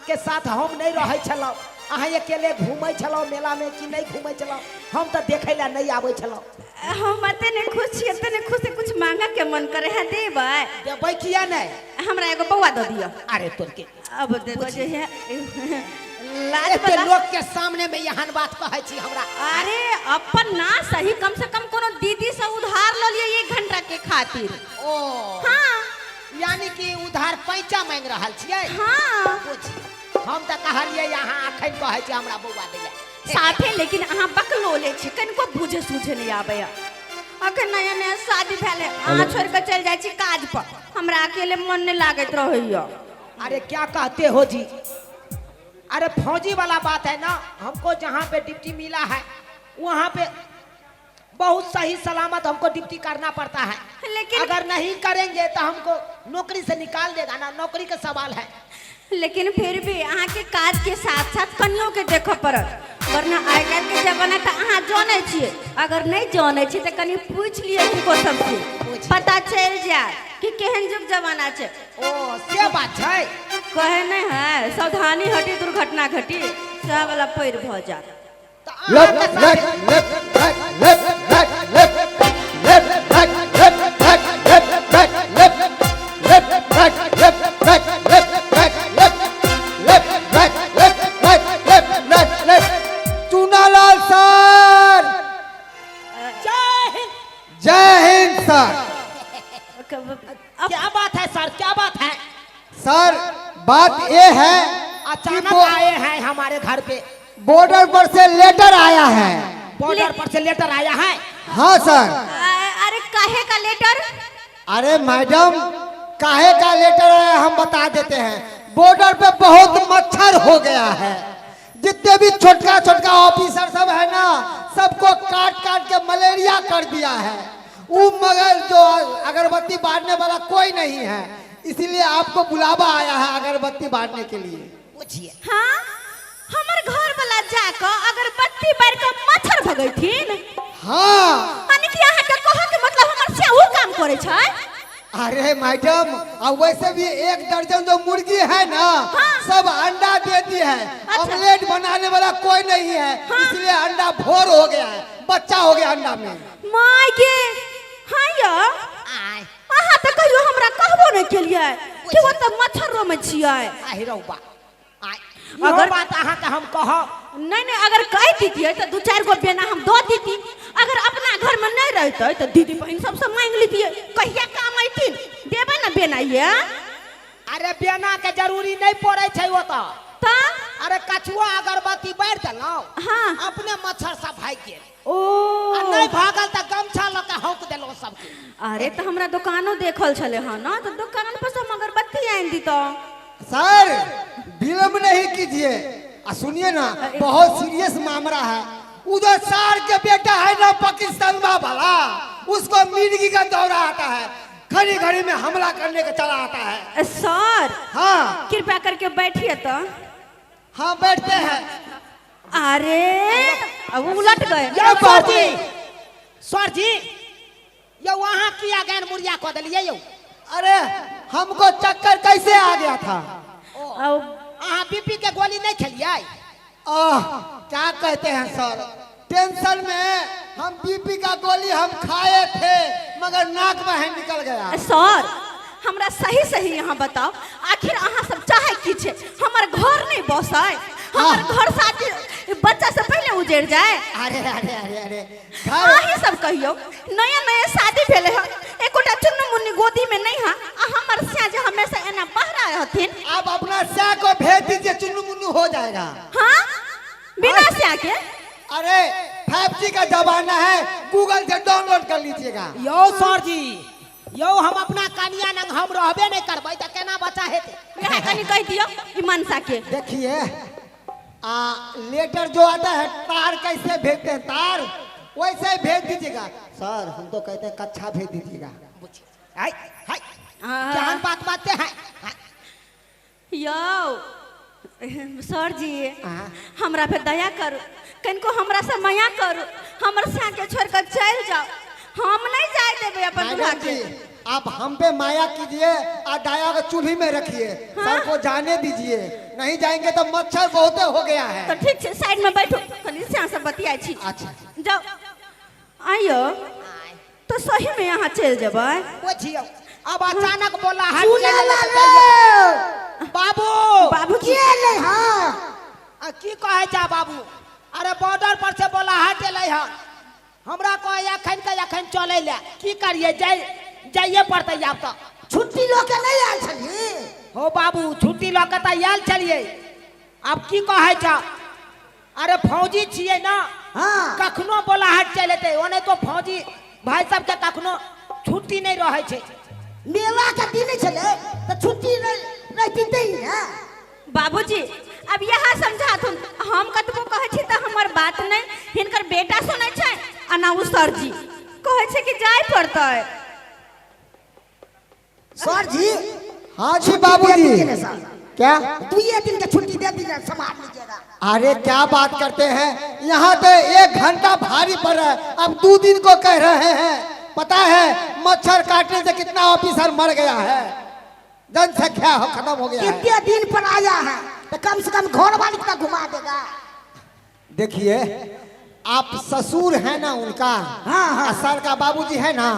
के साथ हम नहीं रहै छलहुँ, अहाँ अकेले घूमै छलहुँ मेला में कि नहीं घूमै छलहुँ? हम तऽ देखै लए नहीं आबै छलहुँ। हम एते नहि खुश छी, एते नहि खुश, कुछ मांगऽ के मन करे है, देबै? देबै किया नहीं? हमरा एगो बौआ दऽ दिअ। अरे तोरके अब देबो जे है लाज एते वाला। लोग के सामने में एहन बात कहै छी हमरा? अरे अपन ना सही, कम से कम कोनो दीदी से उधार लऽ लिअ एक घंटा के खातिर। ओ हाँ। यानी कि उधार पैंचा मांगि रहल छियै? हाँ। बुझी, हम तऽ कहलियै अहाँ अखन कहै छी हमरा बौआ दैया। साफे, लेकिन अहाँ बकलोले छी, कनिको बुझे सूझे नहीं आबैया। अखन नया नया शादी भेल है, अहाँ छोड़ के चलि जाइ छी काज पर, हमरा अकेले मन नहीं लागैत रहैया। अरे क्या कहते हो जी, अरे फौजी वाला बात है ना, हमको जहाँ पे ड्यूटी मिला है वहाँ पे बहुत सही सलामत हमको ड्यूटी करना पड़ता है। लेकिन अगर नहीं करेंगे तो हमको नौकरी से निकाल देगा ना, नौकरी का सवाल है। लेकिन फिर भी अहाँ के काज के साथ साथ कनियो के देखऽ पड़त, वरना आइ काल्हि के जमाना तऽ अहाँ जानै छियै। अगर नहीं जानै छियै तऽ कनि पूछि लिअ हिनको सबसे, पूछि। पता चलि जायत कि केहन युग जमाना छै। ओ से बात छै। कहे नहीं है, सावधानी हटी दुर्घटना घटी, सएह वाला पैर भऽ जायत। तऽ लेफ्ट अहाँके लेफ्ट साथे left right left right left left right left right left right left left right left right left right left left right left right left right left. Chunalal sir. जय हिंद। जय हिंद सर। क्या बात है sir, क्या बात है? Sir बात ये है कि अचानक आए हैं हमारे घर पे। बॉर्डर पर से लेटर आया है। बॉर्डर पर से लेटर आया है? हाँ सर। अरे काहे का लेटर? अरे मैडम काहे का लेटर आया हम बता देते हैं। बॉर्डर पे बहुत मच्छर हो गया है, जितने भी छोटका छोटका ऑफिसर सब है ना, सबको काट काट के मलेरिया कर दिया है। वो मगर जो अगरबत्ती बांटने वाला कोई नहीं है, इसीलिए आपको बुलावा आया है अगरबत्ती बांटने के लिए। पूछिए। हाँ, हमर घर वाला जाकर अगरबत्ती बार के मच्छर भगैथिन? हाँ। यानी कि अहाँ के कहऽ के मतलब हमर से ऊ काम करे छै? अरे मैडम, और वैसे भी 1 दर्जन जो मुर्गी है ना, हाँ। सब अंडा देती है। अच्छा। ऑमलेट बनाने वाला कोई नहीं है। हाँ। इसलिए अंडा भोर हो गया है, बच्चा हो गया अंडा में। माय गे, हाँ यो। आय। अहाँ तऽ कहियो हमरा कहबो नहि केलियै कि ओतऽ मच्छर रोमै छियै। आहि रौबा। आय। अगर इहो बात अहाँके हम कहब? नहीं नहीं, अगर कह दीतियै तऽ 2-4 गो बेना हम दऽ दीती। अगर अपना घर में नहीं रहते तऽ दीदी बहिन सबसे मांगि लीतियै, कहिया काम अयथिन, देबै ने बेना ये? अरे बेना के जरूरी नहीं पड़े छै ओतऽ। तऽ? अरे कछुआ अगरबत्ती बारि देलहुँ। हाँ। अपने मच्छर सब भागि गेल। ओ। आ नहीं भागल तऽ गमछा लऽ के हौंक देलहुँ सबके। अरे तऽ हमरा दुकानो देखल छलै हँ ना, तऽ दुकान पर से हम अगरबत्ती आनि दितहुँ। सर विलम्ब नहीं कीजिए, आ सुनिए ना, बहुत सीरियस मामला है। उधर सार के बेटा है ना पाकिस्तान वाला, उसको मिर्गी का दौरा आता है, घड़ी घड़ी में हमला करने का चला आता है। सर। हाँ। कृपया करके बैठिए तो। हाँ बैठते हैं। अरे अब उलट गए। यौ बाप सर जी, रे। सर जी यौ अहाँ किया गान मुड़िया कऽ देलियै यौ? अरे हमको चक्कर कैसे आ गया था? ओ, अब अहाँ बीपी के गोली नहीं खेलियै? आह क्या कहते हैं सर, टेंशन में हम बीपी का गोली हम खाए थे, मगर नाक में है निकल गया। सर हमरा सही सही यहाँ बताओ, आखिर अहाँ सब चाहे की छै? हमर घर नहीं बसै, हमर घर शादी बच्चा से पहले उजड़ जाए। अरे अरे अरे अरे घर अहीं सब कहियो, नया नया शादी भेलै हँ, एकोटा चुन्नू मुन्नी गोदी में नहीं है, आ हमर स्या जे हमेशा एना बहरा रहथिन। आप अपना स्या को भेज दीजिए, चुन्नू मुन्नू हो जाएगा। हाँ बिना स्या के? अरे 5G का जमाना है, गूगल से डाउनलोड कर लीजिएगा। यौ सर जी यौ, हम अपना कनिया नंग हम रहबे नहीं करबै तऽ केना बच्चा हेतै? इएह कनि कहि दियौ ई मनसा के। देखिए आ लेटर जो आता है तार कैसे भेजते हैं, तार वैसे ही भेज दीजिएगा। सर हम तो कहते हैं कच्छा भेज दीजिएगा। हाय हाय हाँ। केहन बात बाते हैं। यौ सर जी, हाँ। हमरा पे दया करू, कनिको हमरा से माया करू, हमर स्या के छोड़ के चलि जाओ, हम नहीं जाय देबै अपन मैडम दूल्हा के। जी आप हम पे माया कीजिए और दाया को चूल्ही में रखिए। सर को जाने दीजिए, नहीं जाएंगे तो मच्छर बहुत हो गया है। तऽ ठीक छै, साइड में बैठो, कनि से सब बतियाइ छी। अच्छा। जाओ। आइयो तो सही में यहाँ चलि जेबै? बुझियौ, अब अचानक बोला हट सुने चलि ला एलै तऽ रे। बाबू। बाबूजी। के एलै हँ? आ की कहै छा बाबू? अरे बॉर्डर पर से बोला हट एलै हन, हमरा कहै एखन के एखन चलै ले। की करिए, जाय जाइए पड़तै आब तऽ। छुट्टी लऽ के नहि आयल छली? हो बाबू, छुट्टी लऽ के तऽ आयल छलियै। आब की कहै छा, अरे फौजी छियै ना। कखनो बोलाहट चलि एतै। ओने तो फौजी भाई सबके कखनो छुट्टी नहि रहै छै। मेला के दिन छलै तऽ छुट्टी नहि रहितै ने। बाबूजी, अब यहाँ समझाथुन। हम कतबो कहै छी तऽ हमर बात नहि हिनकर बेटा सुनै छै आ ना ओ सरजी। कहै छै कि जाय पड़तै। सर जी। हाँ जी दे बाबूजी। दीजिए ना सर। क्या? दुए दिन के छुट्टी दे दीजिए, संभाल लीजिएगा। अरे क्या बात करते हैं, यहाँ तो 1 घंटा भारी पड़ रहा है, अब 2 दिन को कह रहे हैं। पता है मच्छर काटने से कितना ऑफिसर मर गया है? जनसंख्या खत्म हो गया है। कितने दिन पर आया है तो कम से कम घर वाली का घुमा देगा। देखिए, आप ससुर है ना उनका? हाँ। आ सर का बाबूजी है ना,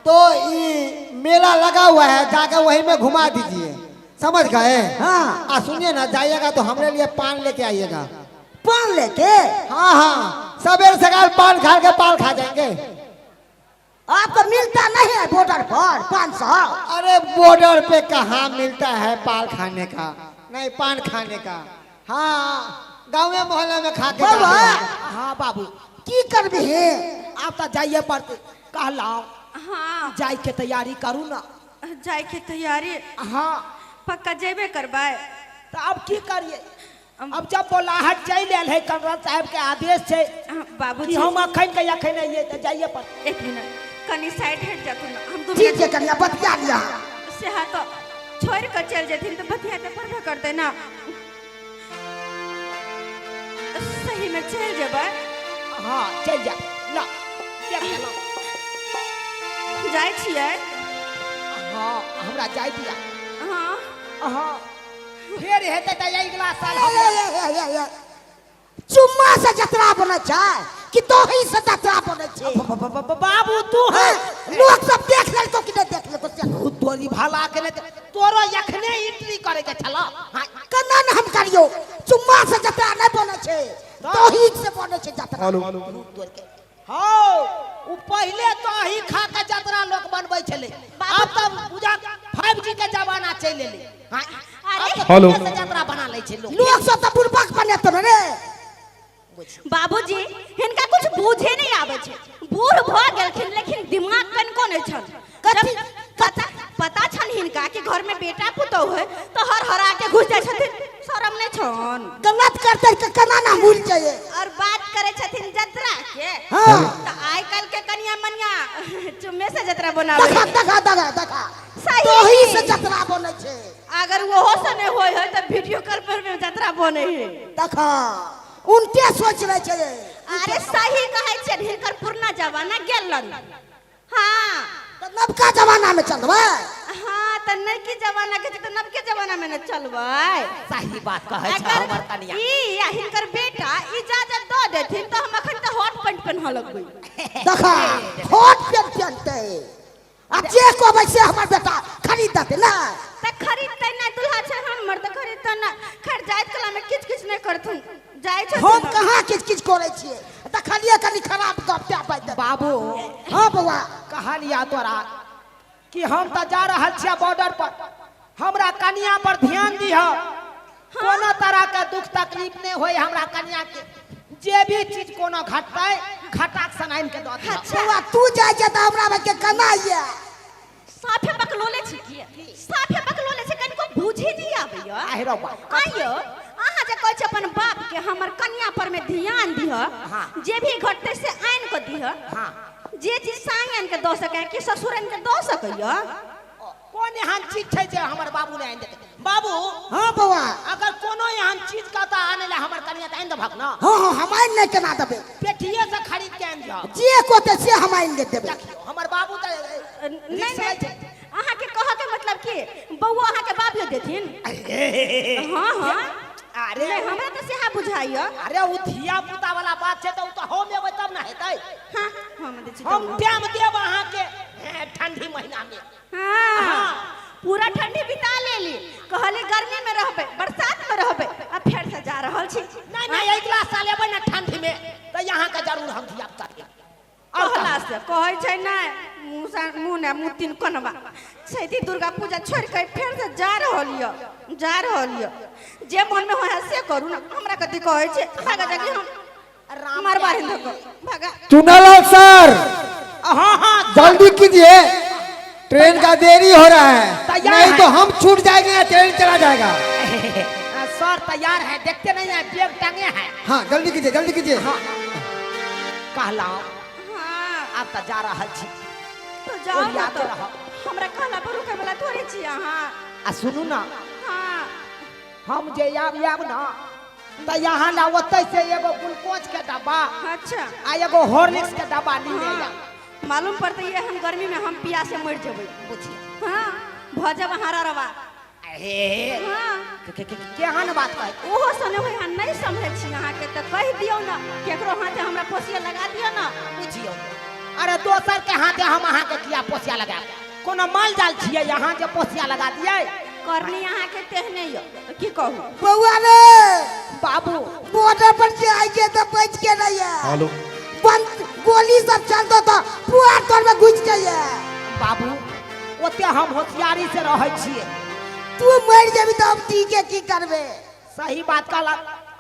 तो ये मेला लगा हुआ है, जाके वहीं में घुमा दीजिए, समझ गए? हाँ। आ सुनिए ना, जाइएगा तो हमारे लिए पान लेके आइएगा। पान लेके? हाँ, सवेर सकाल पान खा के पान खा जाएंगे। आपको मिलता नहीं है बॉर्डर पर 500? अरे बॉर्डर पे कहाँ मिलता है पान खाने का, नहीं पान खाने का। हाँ, गाँव में मोहल्ले में खा के बाबा। जाते हैं। हाँ बाबू। की करबी हे? आब तऽ जाइए पड़तै कहलहुँ। जाय के तैयारी करू ना। जाय के तैयारी? हाँ। पक्का जेबे करबै? तऽ अब की करिए, अब जब बोलाहट चलि आयल है, कर्नल साहब के आदेश छै कि बाबूजी। हम अखन के अखन अइए तऽ जाइए पड़तै। एक मिनट, कनि साइड हटि जाथुन ना, हम 2 ठीक मिनट है कनिया, बतिया लिया। से हा तो छोड़ कऽ चलि जेथिन तऽ बतिया तऽ पड़बे करतै ना। सही में चलि जेबै? हाँ, चलि जा ला, देख लेलहुँ। जाइ छियै? हाँ, हमरा जाय दिया। हाँ, फेर हेतै तऽ अगिला साल हम चुम्मा से जतरा बनै छै कि दही से जतरा बनै छै? बाबू तू हाँ, लोग सब देख लेलको कि नहि देख लेलको से? तोरी भला के नहि, तोरो एखने एंट्री करे के छल। हाँ। केना ने हम करियो? चुम्मा से जतरा नहि बनै छै, दही से बनै छै जतरा। तोड़ के हौ, उ पहिले दही खा के जतरा लोक बनबै छलै, आब तऽ बुझा 5G के जमाना चलि एलै। हाँ, आब तऽ हेलो। चुम्मे से जतरा बना लै छै लोक। लोग सब तऽ बुड़बक बनेतो ने रे। बाबूजी, हिनका कुछ बूझे नहीं आबै छै। बूढ़ भऽ गेलखिन लेकिन दिमाग कनिको नहि छल। कथी? जब पता पता छन हिनका कि घर में बेटा पुतोह है तऽ हर हरा के घुस जाइ छथिन। शरम नहि छन? गलत करते के केना ना भूल जाइए। और बात करे छथिन जतरा के। तऽ आइ काल्हि के कनिया मनिया चुम्मे से जतरा बनाबै। देखा देखा देखा देखा। सही। दही से जतरा बनै छै। अगर ओहो से नहि होइ है तऽ वीडियो कॉल पर में जतरा बनै है। देखा, उनके सोच रहे छै। अरे सही कहै छियनि, हिनकर पुरना जमाना गेलन। हाँ। तऽ नबका जमाना में चलबै। हाँ, तऽ नवके जमाना के छै तऽ नवके जमाना में ने चलबै। सही बात कहै छै अगर हमर कनिया। ई आ हिनकर बेटा इजाजत दऽ देथिन तऽ हम अखन तऽ हॉट पैंट पेन्हऽ लगबै। देखा, हॉट पेंट पहनते आ जे कहबै से हमर बेटा खरीद देतै ना? तऽ खरीदतै नहि, दुल्हा छै हमर तऽ खरीदतै नहि। खैर, जाइत कला में किछु किछु नहि करथुन, जाइ छथिन। हम कहाँ किछु किछु करै छियै? देखलियै कनि खराब गप टा बाजि देबै। बाबू। हाँ बौआ। कहलिया तोरा कि हम तऽ जा रहल छियै बॉर्डर पर, हमरा कनिया पर ध्यान दिह, कोनो तरह के दुख तकलीफ नहि होय। हमरा कनिया के जे भी चीज कोनो घटतै, खटाक सन आनि के दऽ दिह। बौआ, तू जाइ छै तऽ हमरा के केना ये? साफे बकलोले छी की, साफे बकलोले छै, कनिको बुझे नहि आबैया। आहिरो बा। आइयो अहाँ जे कहै छी अपन बाप के हमर कनिया पर में ध्यान दिह, जे भी घटतै से आनि कऽ दिह, जे चीज साँग आनि कऽ दऽ सकै कि ससुर आनि कऽ दऽ सकैया? कोन एहन चीज छै जे हमर बाबू नहि आनि देतै बाबू? हाँ बौआ। अगर कोनो एहन चीज कहता आनै लए हमर कनिया तऽ आनि देबहक ना? हाँ, हम आनि नहि केना देबै? पेटिए से खरीद के आनि दिह। जे कहतै से हम आनि देबै। देखियौ, हमर बाबू तऽ नहि। रिक्स लै छै। हाँ हाँ। अरे नहीं, हमरा तऽ सेहा बुझाइया। अरे उ धिया पुता वाला बात छै तऽ उ तऽ हम एबै तब ना हेतै। हाँ, हम दै छी। हम तब। टाइम देब अहाँके ठंडी महीना में। हाँ। हाँ। पूरा ठंडी बिता लेली, कहली गर्मी में रहबै, बरसात में रहबै, आ फेर से जा रहल छी। नहीं नहीं, अगला साल एबै ना ठंडी में तऽ यहाँ के जरूर हम धिया पुता देब। और कहला से कहै छै नहि मुँह सा मुँह ने मुँह तीन कोनबा छैती। दुर्गा पूजा छोड़ि के फेर से जा रहल यऽ, जा रहल यऽ। जे मन में होय से करू ने, हमरा कथी कहै छै? भागा जाके हम राम मारबा हिंद भागा। चुनालाल सर। हाँ हाँ। जल्दी कीजिए, ट्रेन का देरी हो रहा है। तैयार नहीं है। तो हम छूट जाएंगे या ट्रेन चला जाएगा। सर तैयार है, देखते नहीं है, बैग टांगे हैं। हाँ, जल्दी कीजिए, जल्दी कीजिए। हाँ, कहलाओ। हाँ। आब तऽ जा रहल छी। तो जाओ ना। ओरियाते तो रहब। हमरा कहला पर रुकै वाला थोड़े छी अहाँ। आ सुनू ना। हाँ। हम जे आब आब ना तऽ यहाँ ला ओतै से एगो ग्लूकोज के डब्बा आ एगो हॉर्लिक्स के डब्बा लीने हाँ। आयब। मालूम पड़तै एहन गर्मी में हम पियासे मरि जेबै। बुझिए। हाँ, भऽ जाब अहाँ रवा। हे। हाँ। केहन बात कहै? ओहो सने होय, अहाँ नहि समझै छी अहाँके तऽ कहि दियौ ने, केकरो हाथे हमरा पोसिया लगा दियौ ने। बुझियौ, अरे दोसर के हाथे हम अहाँके किया पोसिया लगायब? कोनो माल जाल छियै यहाँ जे पोसिया लगा दियै? करनी अहाँके तेहने यऽ तऽ की कहू। बौआ रे। बाबू। बॉर्डर पर जे आई के तो बच के नहीं है। हेलो। बंद गोली सब चलतो तो पुआर तोर में घुस जाइए। बाबू, ओते हम होशियारी से रहै छियै। तू मर जेबी तो हम ठीक है की करबे? सही बात कहला,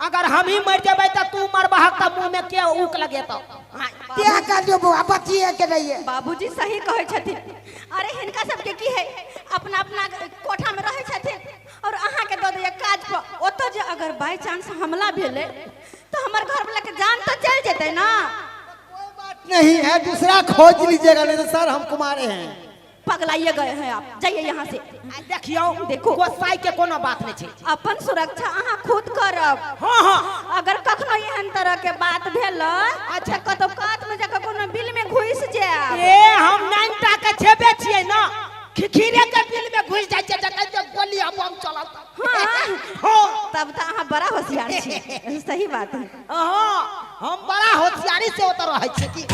अगर हम ही मर जेबै तऽ तू मरबहक तऽ मुंह में के ऊक लगेतौ? हाँ। क्या कर दियो बौआ, बचिए के नहीं है। बाबूजी सही कहै छथिन। अरे हिनका सबके की है, अपना अपना कोठा में रहै छथिन और अहाँके दऽ दैया काज पर। ओतऽ जे अगर बाई चांस हमला भेलै तऽ हमर घरवला के जान तऽ चलि जेतै ना। कोई बात नहीं है, दूसरा खोज लीजिएगा, नहीं तो सर हम कुमारे हैं। पगलाइए गए हैं आप, जाइए यहाँ से। आ देखियौ। देखो। गोसाई के कोनो बात नहीं छै। अपन सुरक्षा अहाँ खुद करब। हाँ हाँ। अगर कखनो एहन तरह के बात भेल, अच्छा, कतौ कात में जाकर कोनो बिल में घुसि जायब। ए, हम नाइनटा के छेबे छियै ना, खिखीरे के बिल में घुसि जाइ छै जतऽ जे गोली आ बम चलल। हाँ। हाँ। तब तऽ अहाँ बड़ा होशियार छी, सही बात है। हाँ, हम बड़ा होशियारी से ओतऽ रहै छियै की।